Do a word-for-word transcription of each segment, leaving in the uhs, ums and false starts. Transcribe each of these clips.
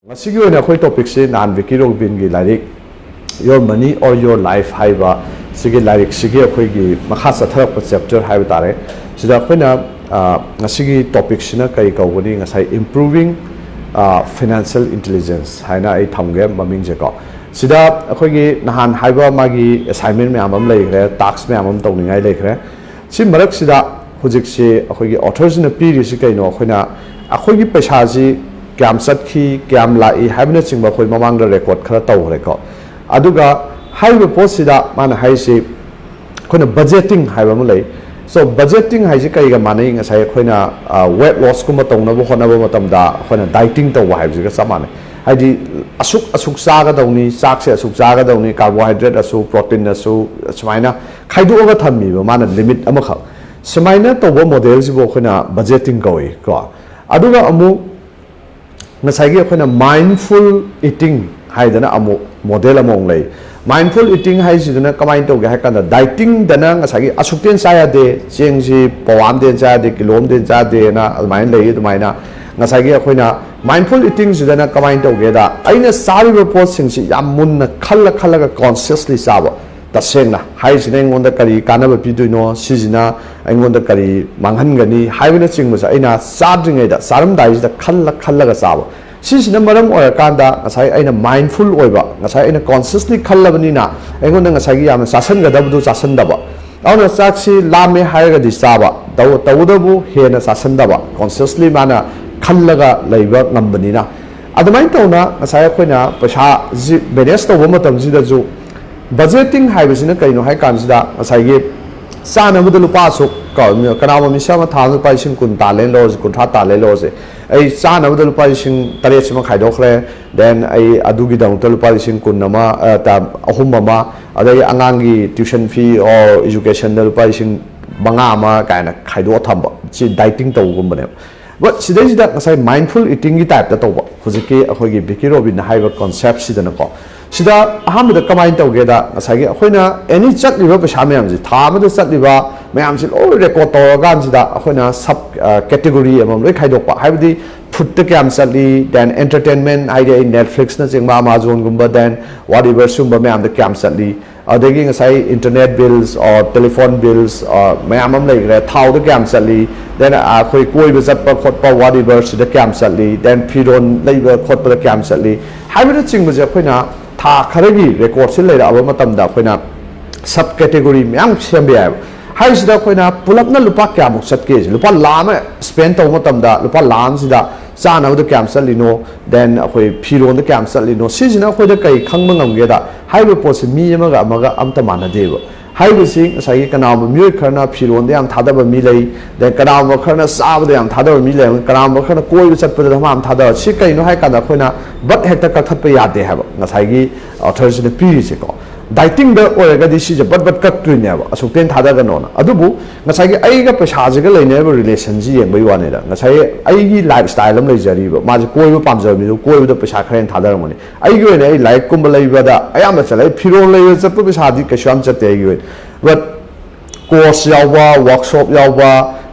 ꯃꯁꯤꯒꯤ ꯑꯣꯏꯅ ꯑꯩꯈꯣꯏ ꯇꯣꯄꯤꯛꯁꯤ ꯅꯍꯥꯟ ꯕꯤꯀꯤ ꯔꯣꯕꯤꯟꯒꯤ ꯂꯥꯏꯔꯤꯛ Your Money or Your Life ꯍꯥꯏꯕ ꯁꯤꯒꯤ ꯂꯥꯏꯔꯤꯛꯁꯤꯒꯤ ꯑꯩꯈꯣꯏꯒꯤ ꯃꯈꯥ ꯆꯠꯊꯔꯛꯄ ꯆꯦꯞꯇꯔ ꯍꯥꯏꯕ ꯇꯥꯔꯦ꯫ ꯁꯤꯗ ꯑꯩꯈꯣꯏꯅ, ꯑ, ꯉꯁꯤꯒꯤ ꯇꯣꯄꯤꯛꯁꯤꯅ ꯀꯔꯤ ꯀꯧꯒꯅꯤ? ꯉꯁꯥꯏ Improving, ꯑ, Financial Intelligence ꯍꯥꯏꯅ ꯑꯩ ꯊꯝꯒꯦ ꯃꯃꯤꯡꯁꯦꯀꯣ꯫ ꯁꯤꯗ ꯑꯩꯈꯣꯏꯒꯤ ꯅꯍꯥꯟ ꯍꯥꯏꯕ ꯃꯥꯒꯤ ꯑꯦꯁꯥꯏꯟꯃꯦꯟ ꯃꯌꯥꯝ ꯑꯃ ꯂꯩꯈ꯭ꯔꯦ, ꯇꯥꯛꯁ ꯃꯌꯥꯝ ꯑꯃ ꯇꯧꯅꯤꯡꯉꯥꯏ ꯂꯩꯈ꯭ꯔꯦ꯫ ꯁꯤ ꯃꯔꯛꯁꯤꯗ ꯍꯧꯖꯤꯛꯁꯤ ꯑꯩꯈꯣꯏꯒꯤ ꯑꯣꯊꯔꯁꯤꯅ ꯄꯤꯔꯤꯁꯤ ꯀꯩꯅꯣ? ꯑꯩꯈꯣꯏꯅ ꯑꯩꯈꯣꯏꯒꯤ ꯄꯩꯁꯥꯁꯤ ꯀꯌꯥꯝ ꯆꯠꯈꯤ, ꯀꯌꯥꯝ ꯂꯥꯛꯏ ꯍꯥꯏꯕꯅꯆꯤꯡꯕ ꯑꯩꯈꯣꯏ ꯃꯃꯥꯡꯗ ꯔꯦꯀꯣꯔꯠ ꯈꯔ ꯇꯧꯈ꯭ꯔꯦꯀꯣ꯫ ꯑꯗꯨꯒ ꯍꯥꯏꯔꯤꯕ ꯄꯣꯠꯁꯤꯗ ꯃꯥꯅ ꯍꯥꯏꯔꯤꯁꯤ ꯑꯩꯈꯣꯏꯅ ꯕꯖꯦꯇꯤꯡ ꯍꯥꯏꯕ ꯑꯃ ꯂꯩ꯫ ꯁꯣ ꯕꯖꯦꯇꯤꯡ ꯍꯥꯏꯁꯤ ꯀꯩꯒ ꯃꯥꯟꯅꯩ? ꯉꯁꯥꯏ ꯑꯩꯈꯣꯏꯅ ꯋꯦꯠ ꯂꯣꯁꯀꯨꯝꯕ ꯇꯧꯅꯕ ꯍꯣꯠꯅꯕ ꯃꯇꯝꯗ ꯑꯩꯈꯣꯏꯅ ꯗꯥꯏꯇꯤꯡ ꯇꯧꯕ ꯍꯥꯏꯕꯁꯤꯒ ꯆꯞ ꯃꯥꯟꯅꯩ꯫ ꯍꯥꯏꯗꯤ ꯑꯁꯨꯛ ꯑꯁꯨꯛ ꯆꯥꯒꯗꯧꯅꯤ, ꯆꯥꯛꯁꯦ ꯑꯁꯨꯛ ꯆꯥꯒꯗꯧꯅꯤ, ꯀꯥꯔꯕꯣꯍꯥꯏꯗ꯭ꯔꯦꯠ ꯑꯁꯨꯛ, ꯄ꯭ꯔꯣꯇꯤꯟ ꯑꯁꯨꯛ, ꯁꯨꯃꯥꯏꯅ ꯈꯥꯏꯗꯣꯛꯑꯒ ꯊꯝꯃꯤꯕ ꯃꯥꯅ ꯂꯤꯃꯤꯠ ꯑꯃꯈꯛ꯫ ꯁꯨꯃꯥꯏꯅ ꯇꯧꯕ ꯃꯣꯗꯦꯜꯁꯤꯕꯨ ꯑꯩꯈꯣꯏꯅ ꯕꯖꯦꯇꯤꯡ ꯀꯧꯏ ꯀꯣ꯫ ꯑꯗꯨꯒ ꯑꯃꯨꯛ ꯉꯁꯥꯏꯒꯤ ꯑꯩꯈꯣꯏꯅ ꯃꯥꯏꯟꯐꯨꯜ ꯏꯇꯤꯡ ꯍꯥꯏꯗꯅ ꯑꯃꯨꯛ ꯃꯣꯗꯦꯜ ꯑꯃꯃꯨꯛ ꯂꯩ꯫ ꯃꯥꯏꯟꯐꯨꯜ ꯏꯇꯤꯡ ꯍꯥꯏꯁꯤꯗꯅ ꯀꯃꯥꯏꯅ ꯇꯧꯒꯦ ꯍꯥꯏ ꯀꯥꯟꯗ, ꯗꯥꯏꯇꯤꯡꯗꯅ ꯉꯁꯥꯏꯒꯤ ꯑꯁꯨꯛꯇꯩ ꯍꯦꯟꯅ ꯆꯥ ꯌꯥꯗꯦ, ꯆꯦꯡꯁꯤ ꯄꯋꯥ ꯑꯃꯗꯩ ꯍꯦꯟꯅ ꯆꯥ ꯌꯥꯗꯦ, ꯀꯤꯂꯣ ꯑꯃꯗꯩ ꯍꯦꯟꯅ ꯆꯥ ꯌꯥꯗꯦꯅ ꯑꯗꯨꯃꯥꯏꯅ ꯂꯩ꯫ ꯑꯗꯨꯃꯥꯏꯅ ꯉꯁꯥꯏꯒꯤ ꯑꯩꯈꯣꯏꯅ ꯃꯥꯏꯟꯐꯨꯜ ꯏꯇꯤꯡꯁꯤꯗꯅ ꯀꯃꯥꯏꯅ ꯇꯧꯒꯦꯗ, ꯑꯩꯅ ꯆꯥꯔꯤꯕ ꯄꯣꯠꯁꯤꯡꯁꯤ ꯌꯥꯝ ꯃꯨꯟꯅ ꯈꯜꯂ ꯈꯜꯂꯒ ꯀꯣꯟꯁꯤꯌꯁꯂꯤ ꯆꯥꯕ꯫ ꯇꯁꯦꯡꯅ ꯍꯥꯏꯔꯤꯁꯤꯅ ꯑꯩꯉꯣꯟꯗ ꯀꯔꯤ ꯀꯥꯟꯅꯕ ꯄꯤꯗꯣꯏꯅꯣ, ꯁꯤꯁꯤꯅ ꯑꯩꯉꯣꯟꯗ ꯀꯔꯤ ꯃꯥꯡꯍꯟꯒꯅꯤ ꯍꯥꯏꯕꯅꯆꯤꯡꯕꯁꯦ ꯑꯩꯅ ꯆꯥꯗ꯭ꯔꯤꯉꯩꯗ, ꯆꯥꯔꯝꯗꯥꯏꯁꯤꯗ ꯈꯜꯂ ꯈꯜꯂꯒ ꯆꯥꯕ꯫ ꯁꯤꯁꯤꯅ ꯃꯔꯝ ꯑꯣꯏꯔꯀꯥꯟꯗ ꯉꯁꯥꯏ ꯑꯩꯅ ꯃꯥꯏꯟꯐꯨꯜ ꯑꯣꯏꯕ, ꯉꯁꯥꯏ ꯑꯩꯅ ꯀꯣꯟꯁꯤꯌꯁꯂꯤ ꯈꯜꯂꯕꯅꯤꯅ ꯑꯩꯉꯣꯟꯗ ꯉꯁꯥꯏꯒꯤ ꯌꯥꯝꯅ ꯆꯥꯁꯟꯒꯗꯕꯗꯨ ꯆꯥꯁꯟꯗꯕ꯫ ꯑꯗꯨꯅ ꯆꯥꯛꯁꯤ ꯂꯥꯝꯃꯦ ꯍꯥꯏꯔꯒꯗꯤ ꯆꯥꯕ, ꯇꯧ-, ꯇꯧꯕꯇꯕꯨ ꯍꯦꯟꯅ ꯆꯥꯁꯟꯗꯕ, ꯀꯣꯟꯁꯤꯌꯁꯂꯤ ꯃꯥꯅ ꯈꯜꯂꯒ ꯂꯩꯕ ꯉꯝꯕꯅꯤꯅ꯫ ꯑꯗꯨꯃꯥꯏꯅ ꯇꯧꯅ ꯉꯁꯥꯏ ꯑꯩꯈꯣꯏꯅ ꯄꯩꯁꯥꯁꯤ ꯃꯦꯅꯦꯖ ꯇꯧꯕ ꯃꯇꯝꯁꯤꯗꯁꯨ ꯕꯖꯦꯇꯤꯡ ꯍꯥꯏꯕꯁꯤꯅ ꯀꯩꯅꯣ ꯍꯥꯏ ꯀꯥꯟꯁꯤꯗ, ꯉꯁꯥꯏꯒꯤ ꯆꯥꯅꯕꯗ ꯂꯨꯄꯥ ꯑꯁꯨꯛ ꯀꯣ, ꯀꯅꯥꯒꯨꯝꯕ ꯃꯤꯁꯛ ꯑꯃ ꯊꯥ ꯑꯃꯗ ꯂꯨꯄꯥ ꯂꯤꯁꯤꯡ ꯀꯨꯟ ꯇꯥꯜꯂꯦꯅ ꯂꯧꯔꯁꯤ, ꯀꯨꯟꯊ꯭ꯔꯥ ꯇꯥꯜꯂꯦꯅ ꯂꯧꯔꯁꯤ, ꯑꯩ ꯆꯥꯅꯕꯗ ꯂꯨꯄꯥ ꯂꯤꯁꯤꯡ ꯇꯔꯦꯠꯁꯤꯃ ꯈꯥꯏꯗꯣꯛꯈ꯭ꯔꯦ, ꯗꯦꯟ ꯑꯩ ꯑꯗꯨꯒꯤꯗꯃꯛꯇ ꯂꯨꯄꯥ ꯂꯤꯁꯤꯡ ꯀꯨꯟ ꯑꯃ, ꯑ, ꯇ-, ꯑꯍꯨꯝ ꯑꯃ, ꯑꯗꯩ ꯑꯉꯥꯡꯒꯤ ꯇ꯭ꯌꯨꯁꯟ ꯐꯤ ꯑꯣꯔ ꯏꯖꯨꯀꯦꯁꯟꯗ ꯂꯨꯄꯥ ꯂꯤꯁꯤꯡ ꯃꯉꯥ ꯑꯃ ꯀꯥꯏꯅ ꯈꯥꯏꯗꯣꯛꯑ ꯊꯝꯕ, ꯁꯤ ꯗꯥꯏꯇꯤꯡ ꯇꯧꯕꯒꯨꯝꯕꯅꯦꯕ꯫ ꯕꯠ ꯁꯤꯗꯩꯁꯤꯗ ꯉꯁꯥꯏ ꯃꯥꯏꯟꯐꯨꯜ ꯏꯇꯤꯡꯒꯤ ꯇꯥꯏꯞꯇ ꯇꯧꯕ, ꯍꯧꯖꯤꯛꯀꯤ ꯑꯩꯈꯣꯏꯒꯤ ꯕꯤꯀꯤ ꯔꯣꯕꯤꯟꯅ ꯍꯥꯏꯕ ꯀꯣꯟꯁꯦꯞꯁꯤꯗꯅꯀꯣ꯫ ꯁꯤꯗ ꯑꯍꯥꯟꯕꯗ ꯀꯃꯥꯏꯅ ꯇꯧꯒꯦꯗ, ꯉꯁꯥꯏꯒꯤ ꯑꯩꯈꯣꯏꯅ ꯑꯦꯅꯤ ꯆꯠꯂꯤꯕ ꯄꯩꯁꯥ ꯃꯌꯥꯝꯁꯦ, ꯊꯥ ꯑꯃꯗ ꯆꯠꯂꯤꯕ ꯃꯌꯥꯝꯁꯦ ꯂꯣꯏ ꯔꯦꯀꯣꯔꯠ ꯇꯧꯔꯀꯥꯟꯁꯤꯗ ꯑꯩꯈꯣꯏꯅ ꯁꯕ ꯀꯦꯇꯦꯒꯣꯔꯤ ꯑꯃꯃꯝ ꯂꯣꯏ ꯈꯥꯏꯗꯣꯛꯄ꯫ ꯍꯥꯏꯕꯗꯤ ꯐꯨꯗꯇ ꯀꯌꯥꯝ ꯆꯠꯂꯤ, then entertainment ꯍꯥꯏꯗꯤ ꯑꯩ Netflix ꯅꯆꯤꯡꯕ, Amazon ꯒꯨꯝꯕ, then whatever ꯁꯤꯒꯨꯝꯕ ꯃꯌꯥꯝꯗ ꯀꯌꯥꯝ ꯆꯠꯂꯤ, ꯑꯗꯒꯤ ꯉꯁꯥꯏ internet bills or telephone bills or ꯃꯌꯥꯝ ꯑꯃ ꯂꯩꯈ꯭ꯔꯦ, ꯊꯥꯎꯗ ꯀꯌꯥꯝ ꯆꯠꯂꯤ, then ꯑꯩꯈꯣꯏ ꯀꯣꯏꯕ ꯆꯠꯄ ꯈꯣꯠꯄ whatever ꯁꯤꯗ ꯀꯌꯥꯝ ꯆꯠꯂꯤ, then ꯐꯤꯔꯣꯟ ꯂꯩꯕ ꯈꯣꯠꯄꯗ ꯀꯌꯥꯝ ꯆꯠꯂꯤ ꯍꯥꯏꯕꯅꯆꯤꯡꯕꯁꯦ ꯑꯩꯈꯣꯏꯅ ꯊꯥ ꯈꯔꯒꯤ ꯔꯦꯀꯣꯔꯠꯁꯤ ꯂꯩꯔꯛꯑꯕ ꯃꯇꯝꯗ ꯑꯩꯈꯣꯏꯅ ꯁꯕ ꯀꯦꯇꯦꯒꯣꯔꯤ ꯃꯌꯥꯝ ꯁꯦꯝꯕ ꯌꯥꯏꯕ꯫ ꯍꯥꯏꯔꯤꯁꯤꯗ ꯑꯩꯈꯣꯏꯅ ꯄꯨꯂꯞꯅ ꯂꯨꯄꯥ ꯀꯌꯥꯃꯨꯛ ꯆꯠꯀꯦꯁꯦ, ꯂꯨꯄꯥ ꯂꯥꯈ ꯑꯃ ꯁ꯭ꯄꯦꯟ ꯇꯧꯕ ꯃꯇꯝꯗ ꯂꯨꯄꯥ ꯂꯥꯈ ꯑꯃꯁꯤꯗ ꯆꯥꯅꯕꯗ ꯀꯌꯥꯝ ꯆꯠꯂꯤꯅꯣ, then ꯑꯩꯈꯣꯏ ꯐꯤꯔꯣꯟꯗ ꯀꯌꯥꯝ ꯆꯠꯂꯤꯅꯣ, ꯁꯤꯁꯤꯅ ꯑꯩꯈꯣꯏꯗ ꯀꯩ ꯈꯪꯕ ꯉꯝꯒꯦꯗ, ꯍꯥꯏꯔꯤꯕ ꯄꯣꯠꯁꯤ ꯃꯤ ꯑꯃꯒ ꯑꯃꯒ ꯑꯝꯇ ꯃꯥꯟꯅꯗꯦꯕ꯫ ꯍꯥꯏꯔꯤꯕꯁꯤ ꯉꯁꯥꯏꯒꯤ ꯀꯅꯥꯒꯨꯝꯕ ꯃꯤꯑꯣꯏ ꯈꯔꯅ ꯐꯤꯔꯣꯟꯗ ꯌꯥꯝ ꯊꯥꯗꯕ ꯃꯤ ꯂꯩ, then ꯀꯅꯥꯒꯨꯝꯕ ꯈꯔꯅ ꯆꯥꯕꯗ ꯌꯥꯝ ꯊꯥꯗꯕ ꯃꯤ ꯂꯩ, ꯀꯅꯥꯒꯨꯝꯕ ꯈꯔꯅ ꯀꯣꯏꯕ ꯆꯠꯄꯗ ꯃꯥ ꯌꯥꯝ ꯊꯥꯗꯕ꯫ ꯁꯤ ꯀꯩꯅꯣ ꯍꯥꯏ ꯀꯥꯟꯗ ꯑꯩꯈꯣꯏꯅ ꯕꯠ ꯍꯦꯛꯇ ꯀꯛꯊꯠꯄ ꯌꯥꯗꯦ ꯍꯥꯏꯕ ꯉꯁꯥꯏꯒꯤ ꯑꯣꯊꯔꯁꯤꯅ ꯄꯤꯔꯤꯁꯦꯀꯣ꯫ ꯗꯥꯏꯇꯤꯡꯗ ꯑꯣꯏꯔꯒꯗꯤ ꯁꯤꯁꯦ ꯕꯠ ꯕꯠ ꯀꯛꯇꯣꯏꯅꯦꯕ, ꯑꯁꯨꯛꯇꯩꯅ ꯊꯥꯗꯒꯅꯣꯅ꯫ ꯑꯗꯨꯕꯨ ꯉꯁꯥꯏꯒꯤ ꯑꯩꯒ ꯄꯩꯁꯥꯁꯤꯒ ꯂꯩꯅꯔꯤꯕ ꯔꯤꯂꯦꯁꯟꯁꯤ ꯌꯦꯡꯕꯒꯤ ꯋꯥꯅꯤꯗ꯫ ꯉꯁꯥꯏꯒꯤ ꯑꯩꯒꯤ ꯂꯥꯏꯐ ꯁ꯭ꯇꯥꯏꯜ ꯑꯃ ꯂꯩꯖꯔꯤꯕ, ꯃꯥꯁꯦ ꯀꯣꯏꯕ ꯄꯥꯝꯖꯕ ꯃꯤꯗꯣ ꯀꯣꯏꯕꯗ ꯄꯩꯁꯥ ꯈꯔ ꯍꯦꯟꯅ ꯊꯥꯗꯔꯝꯒꯅꯤ꯫ ꯑꯩꯒꯤ ꯑꯣꯏꯅ ꯑꯩ ꯂꯥꯏꯔꯤꯛꯀꯨꯝꯕ ꯂꯩꯕꯗ ꯑꯌꯥꯝꯕ ꯆꯠꯂꯦ, ꯑꯩ ꯐꯤꯔꯣꯜ ꯂꯩꯕꯗ ꯆꯠꯄ ꯄꯩꯁꯥꯗꯤ ꯀꯩꯁꯨ ꯌꯥꯝ ꯆꯠꯇꯦ ꯑꯩꯒꯤ ꯑꯣꯏꯅ꯫ ꯕꯠ ꯀꯣꯔꯁ ꯌꯥꯎꯕ, ꯋꯥꯔꯛꯁꯣꯞ ꯌꯥꯎꯕ,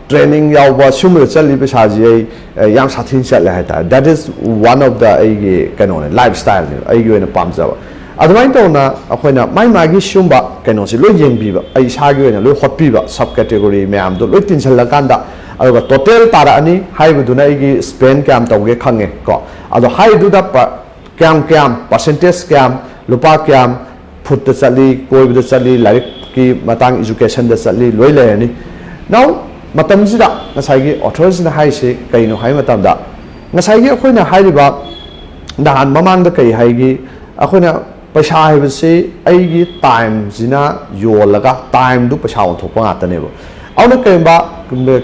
ꯇ꯭ꯔꯦꯅꯤꯡ ꯌꯥꯎꯕ, ꯁꯤꯒꯨꯝꯕꯗ ꯆꯠꯂꯤ ꯄꯩꯁꯥꯁꯤ ꯑꯩ ꯑꯦ, ꯌꯥꯝ ꯁꯥꯊꯤꯅ ꯆꯠꯂꯦ ꯍꯥꯏꯇꯥꯔꯦ꯫ That is one of the ꯑꯩꯒꯤ ꯀꯩꯅꯣꯅꯦ, ꯂꯥꯏꯐ ꯁ꯭ꯇꯥꯏꯜꯅꯦ ꯑꯩꯒꯤ ꯑꯣꯏꯅ ꯄꯥꯝꯖꯕ꯫ ꯑꯗꯨꯃꯥꯏꯅ ꯇꯧꯅ ꯑꯩꯈꯣꯏꯅ ꯃꯥꯏ ꯃꯥꯒꯤ ꯁꯤꯒꯨꯝꯕ ꯀꯩꯅꯣꯁꯤ ꯂꯣꯏ ꯌꯦꯡꯕꯤꯕ, ꯑꯩ ꯏꯁꯥꯒꯤ ꯑꯣꯏꯅ ꯂꯣꯏ ꯍꯣꯠꯄꯤꯕ, ꯁꯕ ꯀꯦꯇꯦꯒꯣꯔꯤ ꯃꯌꯥꯝꯗꯣ ꯂꯣꯏ ꯇꯤꯟꯁꯤꯜꯂꯀꯥꯟꯗ, ꯑꯗꯨꯒ ꯇꯣꯇꯦꯜ ꯇꯥꯔꯛꯑꯅꯤ꯫ ꯍꯥꯏꯔꯤꯕꯗꯨꯅ ꯑꯩꯒꯤ ꯁ꯭ꯄꯦꯟ ꯀꯌꯥꯝ ꯇꯧꯒꯦ ꯈꯪꯉꯦ ꯀꯣ꯫ ꯑꯗꯣ ꯍꯥꯏꯔꯤꯗꯨꯗ ꯄ-, ꯀꯌꯥꯝ ꯀꯌꯥꯝ, ꯄꯥꯔꯁꯦꯟꯇꯦꯖ ꯀꯌꯥꯝ, ꯂꯨꯄꯥ ꯀꯌꯥꯝ, ꯐꯨꯗꯇ ꯆꯠꯂꯤ, ꯀꯣꯏꯕꯗ ꯆꯠꯂꯤ, ꯂꯥꯏꯔꯤꯛꯀꯤ ꯃꯇꯥꯡ, ꯏꯖꯨꯀꯦꯁꯟꯗ ꯆꯠꯂꯤ, ꯂꯣꯏ ꯂꯩꯔꯅꯤ꯫ Now, ꯃꯇꯝꯁꯤꯗ ꯉꯁꯥꯏꯒꯤ ꯑꯣꯊꯔꯁꯤꯅ ꯍꯥꯏꯔꯤꯁꯤ ꯀꯩꯅꯣ ꯍꯥꯏꯕ ꯃꯇꯝꯗ, ꯉꯁꯥꯏꯒꯤ ꯑꯩꯈꯣꯏꯅ ꯍꯥꯏꯔꯤꯕ ꯅꯍꯥꯟ ꯃꯃꯥꯡꯗ ꯀꯔꯤ ꯍꯥꯏꯒꯤ, ꯑꯩꯈꯣꯏꯅ ꯄꯩꯁꯥ ꯍꯥꯏꯕꯁꯤ ꯑꯩꯒꯤ ꯇꯥꯏꯝꯁꯤꯅ ꯌꯣꯜꯂꯒ ꯇꯥꯏꯝꯗꯨ ꯄꯩꯁꯥ ꯑꯣꯟꯊꯣꯛꯄ ꯉꯥꯛꯇꯅꯦꯕ꯫ ꯑꯗꯨꯅ ꯀꯔꯤꯒꯨꯝꯕ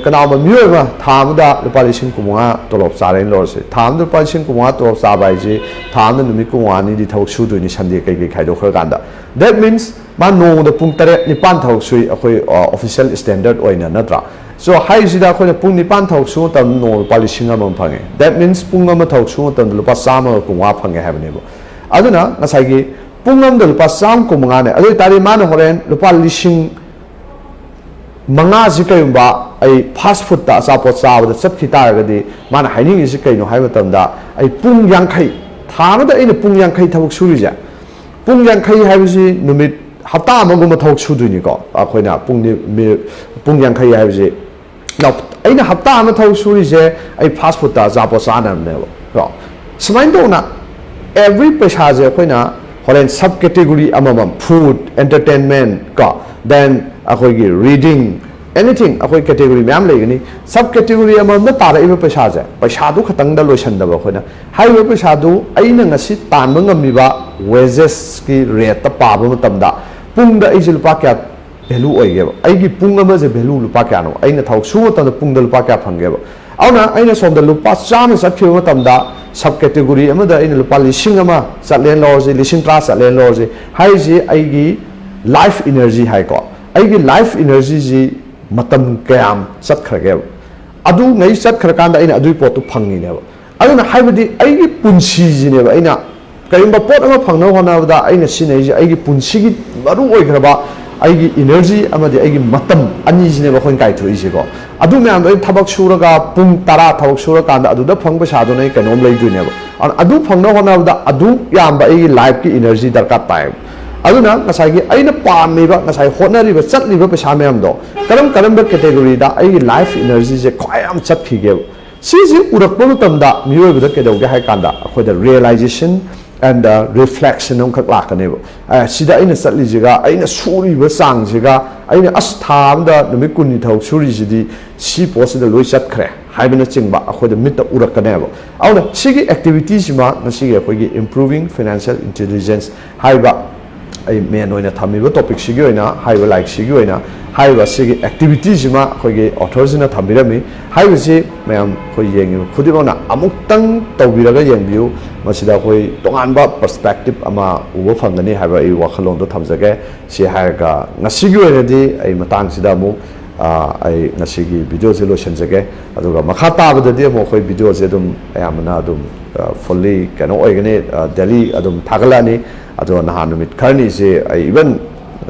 ꯀꯅꯥꯒꯨꯝꯕ ꯃꯤꯑꯣꯏ ꯑꯃ ꯊꯥ ꯑꯃꯗ ꯂꯨꯄꯥ ꯂꯤꯁꯤꯡ ꯀꯨꯟꯃꯉꯥ ꯇꯣꯂꯣꯞ ꯆꯥꯔꯦꯅ ꯂꯧꯔꯁꯦ꯫ ꯊꯥ ꯑꯃꯗ ꯂꯨꯄꯥ ꯂꯤꯁꯤꯡ ꯀꯨꯟꯃꯉꯥ ꯇꯣꯂꯣꯞ ꯆꯥꯕ ꯍꯥꯏꯁꯤ ꯊꯥ ꯑꯃꯗ ꯅꯨꯃꯤꯠ ꯀꯨꯟꯃꯉꯥꯅꯤꯗꯤ ꯊꯕꯛ ꯁꯨꯗꯣꯏꯅꯤ, ꯁꯟꯗꯦ ꯀꯩꯀꯩ ꯈꯥꯏꯗꯣꯛꯈ꯭ꯔꯀꯥꯟꯗ꯫ That means ꯃꯥ ꯅꯣꯡꯃꯗ ꯄꯨꯡ ꯇꯔꯦꯠ ꯅꯤꯄꯥꯟ ꯊꯕꯛ ꯁꯨꯏ ꯑꯩꯈꯣꯏ, ꯑ, ꯑꯣꯐꯤꯁꯤꯌꯦꯜ ꯁ꯭ꯇꯦꯟꯗꯔꯠ ꯑꯣꯏꯅ, ꯅꯠꯇ꯭ꯔꯥ? So ꯍꯥꯏꯔꯤꯁꯤꯗ ꯑꯩꯈꯣꯏꯅ ꯄꯨꯡ ꯅꯤꯄꯥꯟ ꯊꯕꯛ ꯁꯨꯕ ꯃꯇꯝꯗ ꯅꯣꯡꯃ ꯂꯨꯄꯥ ꯂꯤꯁꯤꯡ ꯑꯃ ꯐꯪꯉꯦ꯫ That means ꯄꯨꯡ ꯑꯃ ꯊꯕꯛ ꯁꯨꯕ ꯃꯇꯝꯗ ꯂꯨꯄꯥ ꯆꯥꯝꯃꯒ ꯀꯨꯟꯃꯉꯥ ꯐꯪꯉꯦ ꯍꯥꯏꯕꯅꯦꯕ꯫ ꯑꯗꯨꯅ ꯉꯁꯥꯏꯒꯤ ꯄꯨꯡ ꯑꯃꯗ ꯂꯨꯄꯥ ꯆꯥꯝꯃ ꯀꯨꯟ ꯃꯉꯥꯅꯦ꯫ ꯑꯗꯨ ꯑꯣꯏꯇꯥꯔꯗꯤ ꯃꯥꯅ ꯍꯣꯔꯦꯟ ꯂꯨꯄꯥ ꯂꯤꯁꯤꯡ ꯃꯉꯥꯁꯤ ꯀꯔꯤꯒꯨꯝꯕ ꯑꯩ ꯐꯥꯁ ꯐꯨꯗꯇ ꯑꯆꯥꯄꯣꯠ ꯆꯥꯕꯗ ꯆꯠꯈꯤ ꯇꯥꯔꯒꯗꯤ, ꯃꯥꯅ ꯍꯥꯏꯅꯤꯡꯉꯤꯁꯤ ꯀꯩꯅꯣ ꯍꯥꯏꯕ ꯃꯇꯝꯗ, ꯑꯩ ꯄꯨꯡ ꯌꯥꯡꯈꯩ, ꯊꯥ ꯑꯃꯗ ꯑꯩꯅ ꯄꯨꯡ ꯌꯥꯡꯈꯩ ꯊꯕꯛ ꯁꯨꯔꯤꯁꯦ, ꯄꯨꯡ ꯌꯥꯡꯈꯩ ꯍꯥꯏꯕꯁꯤ ꯅꯨꯃꯤꯠ ꯍꯞꯇꯥ ꯑꯃꯒꯨꯝꯕ ꯊꯕꯛ ꯁꯨꯗꯣꯏꯅꯤꯀꯣ꯫ ꯑꯩꯈꯣꯏꯅ ꯄꯨꯡ ꯅꯤ-, ꯃꯤ-, ꯄꯨꯡ ꯌꯥꯡꯈꯩ ꯍꯥꯏꯕꯁꯤ, ꯑꯩꯅ ꯍꯞꯇꯥ ꯑꯃ ꯊꯕꯛ ꯁꯨꯔꯤꯁꯦ ꯑꯩ ꯐꯥꯁ ꯐꯨꯗꯇ ꯑꯆꯥꯄꯣꯠ ꯆꯥꯅꯕꯅꯦꯕ ꯀꯣ꯫ ꯁꯨꯃꯥꯏꯅ ꯇꯧꯅ every ꯄꯩꯁꯥꯁꯦ ꯑꯩꯈꯣꯏꯅ ꯍꯣꯔꯦꯟ ꯁꯕ ꯀꯦꯇꯦꯒꯣꯔꯤ ꯑꯃꯃꯝ, ꯐꯨꯗ, ꯑꯦꯟꯇꯔꯇꯦꯟꯃꯦꯟ ꯀꯣ, ꯗꯦꯟ ꯑꯩꯈꯣꯏꯒꯤ ꯔꯤꯗꯤꯡ, ꯑꯦꯅꯤꯊꯤꯡ, ꯑꯩꯈꯣꯏ ꯀꯦꯇꯦꯒꯣꯔꯤ ꯃꯌꯥꯝ ꯂꯩꯒꯅꯤ꯫ ꯁꯕ ꯀꯦꯇꯦꯒꯣꯔꯤ ꯑꯃꯃꯝꯗ ꯇꯥꯔꯛꯏꯕ ꯄꯩꯁꯥꯁꯦ, ꯄꯩꯁꯥꯗꯨ ꯈꯛꯇꯪꯗ ꯂꯣꯏꯁꯟꯗꯕ ꯑꯩꯈꯣꯏꯅ, ꯍꯥꯏꯔꯤꯕ ꯄꯩꯁꯥꯗꯨ ꯑꯩꯅ ꯉꯁꯤ ꯇꯥꯟꯕ ꯉꯝꯃꯤꯕ ꯋꯦꯖꯦꯁꯀꯤ ꯔꯦꯠꯇ ꯄꯥꯕ ꯃꯇꯝꯗ ꯄꯨꯡꯗ ꯑꯩꯁꯦ ꯂꯨꯄꯥ ꯀꯌꯥ ꯚꯦꯂꯨ ꯑꯣꯏꯒꯦꯕ? ꯑꯩꯒꯤ ꯄꯨꯡ ꯑꯃꯁꯦ ꯚꯦꯂꯨ ꯂꯨꯄꯥ ꯀꯌꯥꯅꯣ? ꯑꯩꯅ ꯊꯕꯛ ꯁꯨꯕ ꯃꯇꯝꯗ ꯄꯨꯡꯗ ꯂꯨꯄꯥ ꯀꯌꯥ ꯐꯪꯒꯦꯕ? ꯑꯗꯨꯅ ꯑꯩꯅ ꯁꯣꯝꯗ ꯂꯨꯄꯥ ꯆꯥꯝꯃ ꯆꯠꯈꯤꯕ ꯃꯇꯝꯗ, ꯁꯕ ꯀꯦꯇꯦꯒꯣꯔꯤ ꯑꯃꯗ ꯑꯩꯅ ꯂꯨꯄꯥ ꯂꯤꯁꯤꯡ ꯑꯃ ꯆꯠꯂꯦꯅ ꯂꯧꯔꯁꯤ, ꯂꯤꯁꯤꯡ ꯇꯔꯥ ꯆꯠꯂꯦꯅ ꯂꯧꯔꯁꯤ, ꯍꯥꯏꯔꯤꯁꯤ ꯑꯩꯒꯤ ꯂꯥꯏꯐ ꯏꯅꯔꯖꯤ ꯍꯥꯏꯀꯣ꯫ ꯑꯩꯒꯤ ꯂꯥꯏꯐ ꯏꯅꯔꯖꯤꯁꯤ ꯃꯇꯝ ꯀꯌꯥꯝ ꯆꯠꯈ꯭ꯔꯒꯦꯕ? ꯑꯗꯨꯉꯩ ꯆꯠꯈ꯭ꯔꯀꯥꯟꯗ ꯑꯩꯅ ꯑꯗꯨꯒꯤ ꯄꯣꯠꯇꯨ ꯐꯪꯉꯤꯅꯦꯕ꯫ ꯑꯗꯨꯅ ꯍꯥꯏꯕꯗꯤ ꯑꯩꯒꯤ ꯄꯨꯟꯁꯤꯁꯤꯅꯦꯕ, ꯑꯩꯅ ꯀꯔꯤꯒꯨꯝꯕ ꯄꯣꯠ ꯑꯃ ꯐꯪꯅꯕ ꯍꯣꯠꯅꯕꯗ ꯑꯩꯅ ꯁꯤꯖꯤꯟꯅꯔꯤꯁꯦ, ꯑꯩꯒꯤ ꯄꯨꯟꯁꯤꯒꯤ ꯃꯔꯨ ꯑꯣꯏꯈ꯭ꯔꯕ ꯑꯩꯒꯤ ꯏꯅꯔꯖꯤ ꯑꯃꯗꯤ ꯑꯩꯒꯤ ꯃꯇꯝ ꯑꯅꯤꯁꯤꯅꯦꯕ ꯑꯩꯈꯣꯏꯅ ꯀꯥꯏꯊꯣꯛꯏꯁꯦꯀꯣ꯫ ꯑꯗꯨ ꯃꯌꯥꯝꯗꯣ ꯑꯩ ꯊꯕꯛ ꯁꯨꯔꯒ ꯄꯨꯡ ꯇꯔꯥ ꯊꯕꯛ ꯁꯨꯔꯀꯥꯟꯗ ꯑꯗꯨꯗ ꯐꯪ ꯄꯩꯁꯥꯗꯨꯅ ꯑꯩ ꯀꯩꯅꯣꯝ ꯂꯩꯗꯣꯏꯅꯦꯕ꯫ ꯑꯗꯨ, ꯑꯗꯨ ꯐꯪꯅꯕ ꯍꯣꯠꯅꯕꯗ ꯑꯗꯨ ꯌꯥꯝꯕ ꯑꯩꯒꯤ ꯂꯥꯏꯐꯀꯤ ꯏꯅꯔꯖꯤ ꯗꯔꯀꯥꯔ ꯇꯥꯏꯌꯦꯕ꯫ ꯑꯗꯨꯅ ꯉꯁꯥꯏꯒꯤ ꯑꯩꯅ ꯄꯥꯝꯃꯤꯕ, ꯉꯁꯥꯏ ꯍꯣꯠꯅꯔꯤꯕ, ꯆꯠꯂꯤꯕ ꯄꯩꯁꯥ ꯃꯌꯥꯝꯗꯣ ꯀꯔꯝ ꯀꯔꯝꯕ ꯀꯦꯇꯦꯒꯣꯔꯤꯗ ꯑꯩꯒꯤ ꯂꯥꯏꯐ ꯏꯅꯔꯖꯤꯁꯦ ꯈ꯭ꯋꯥꯏ ꯌꯥꯝ ꯆꯠꯈꯤꯒꯦꯕ? ꯁꯤꯁꯤ ꯎꯔꯛꯄ ꯃꯇꯝꯗ ꯃꯤꯑꯣꯏꯕꯗ ꯀꯩꯗꯧꯒꯦ ꯍꯥꯏ ꯀꯥꯟꯗ, ꯑꯩꯈꯣꯏꯗ realization and reflection ꯑꯃꯈꯛ ꯂꯥꯛꯀꯅꯦꯕ꯫ ꯑꯦ, ꯁꯤꯗ ꯑꯩꯅ ꯆꯠꯂꯤꯁꯤꯒ, ꯑꯩꯅ ꯁꯨꯔꯤꯕ ꯆꯥꯡꯁꯤꯒ, ꯑꯩꯅ ꯑꯁ ꯊꯥ ꯑꯃꯗ ꯅꯨꯃꯤꯠ ꯀꯨꯟꯅꯤ ꯊꯕꯛ ꯁꯨꯔꯤꯁꯤꯗꯤ ꯁꯤ ꯄꯣꯠꯁꯤꯗ ꯂꯣꯏ ꯆꯠꯈ꯭ꯔꯦ ꯍꯥꯏꯕꯅꯆꯤꯡꯕ ꯑꯩꯈꯣꯏꯗ ꯃꯤꯠꯇ ꯎꯔꯛꯀꯅꯦꯕ꯫ ꯑꯗꯨꯅ ꯁꯤꯒꯤ activity ꯁꯤꯃ ꯉꯁꯤꯒꯤ ꯑꯩꯈꯣꯏꯒꯤ Improving Financial Intelligence ꯍꯥꯏꯕ ꯑꯩ main ꯑꯣꯏꯅ ꯊꯝꯃꯤꯕ topic ꯁꯤꯒꯤ ꯑꯣꯏꯅ, ꯍꯥꯏꯔꯤꯕ ꯂꯥꯏꯔꯤꯛꯁꯤꯒꯤ ꯑꯣꯏꯅ, ꯍꯥꯏꯔꯤꯕ ꯁꯤꯒꯤ activity ꯁꯤꯃ ꯑꯩꯈꯣꯏꯒꯤ author ꯁꯤꯅ ꯊꯝꯕꯤꯔꯝꯃꯤ꯫ ꯍꯥꯏꯔꯤꯕꯁꯤ ꯃꯌꯥꯝ ꯑꯩꯈꯣꯏ ꯌꯦꯡꯉꯤꯕ ꯈꯨꯗꯤꯡꯃꯛꯅ ꯑꯃꯨꯛꯇꯪ ꯇꯧꯕꯤꯔꯒ ꯌꯦꯡꯕꯤꯌꯨ꯫ ꯃꯁꯤꯗ ꯑꯩꯈꯣꯏ ꯇꯣꯉꯥꯟꯕ perspective ꯑꯃ ꯎꯕ ꯐꯪꯒꯅꯤ ꯍꯥꯏꯕ ꯑꯩ ꯋꯥꯈꯜꯂꯣꯟꯗꯣ ꯊꯝꯖꯒꯦ꯫ ꯁꯤ ꯍꯥꯏꯔꯒ ꯉꯁꯤꯒꯤ ꯑꯣꯏꯅꯗꯤ ꯑꯩ ꯃꯇꯥꯡꯁꯤꯗ ꯑꯃꯨꯛ, ꯑꯩ ꯉꯁꯤꯒꯤ ꯚꯤꯗꯤꯑꯣꯁꯦ ꯂꯣꯏꯁꯤꯟꯖꯒꯦ꯫ ꯑꯗꯨꯒ ꯃꯈꯥ ꯇꯥꯕꯗꯗꯤ ꯑꯃꯨꯛ ꯑꯩꯈꯣꯏ ꯚꯤꯗꯤꯑꯣꯁꯦ ꯑꯗꯨꯝ ꯑꯌꯥꯝꯕꯅ ꯑꯗꯨꯝ ꯐꯨꯜꯂꯤ ꯀꯩꯅꯣ ꯑꯣꯏꯒꯅꯤ, ꯗꯦꯂꯤ ꯑꯗꯨꯝ ꯊꯥꯒꯠꯂꯛꯑꯅꯤ꯫ ꯑꯗꯣ ꯅꯍꯥꯟ ꯅꯨꯃꯤꯠ ꯈꯔꯅꯤꯁꯦ ꯑꯩ ꯏꯚꯟ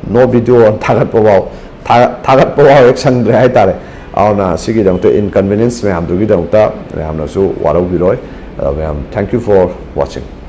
ꯅꯣ ꯚꯤꯗꯤꯑꯣ ꯊꯥꯒꯠꯄ ꯐꯥꯎ ꯊꯥ- ꯊꯥꯒꯠꯄ ꯐꯥꯎ ꯍꯦꯛ ꯁꯪꯗ꯭ꯔꯦ ꯍꯥꯏꯇꯥꯔꯦ꯫ ꯑꯗꯨꯅ ꯁꯤꯒꯤꯗꯃꯛꯇ ꯏꯟꯀꯟꯚꯤꯅꯤꯌꯦꯟꯁ ꯃꯌꯥꯝꯗꯨꯒꯤꯗꯃꯛꯇ ꯃꯌꯥꯝꯅꯁꯨ ꯋꯥꯔꯧꯕꯤꯔꯣꯏ꯫ ꯑꯗꯣ ꯃꯌꯥꯝ, thank you for watching꯫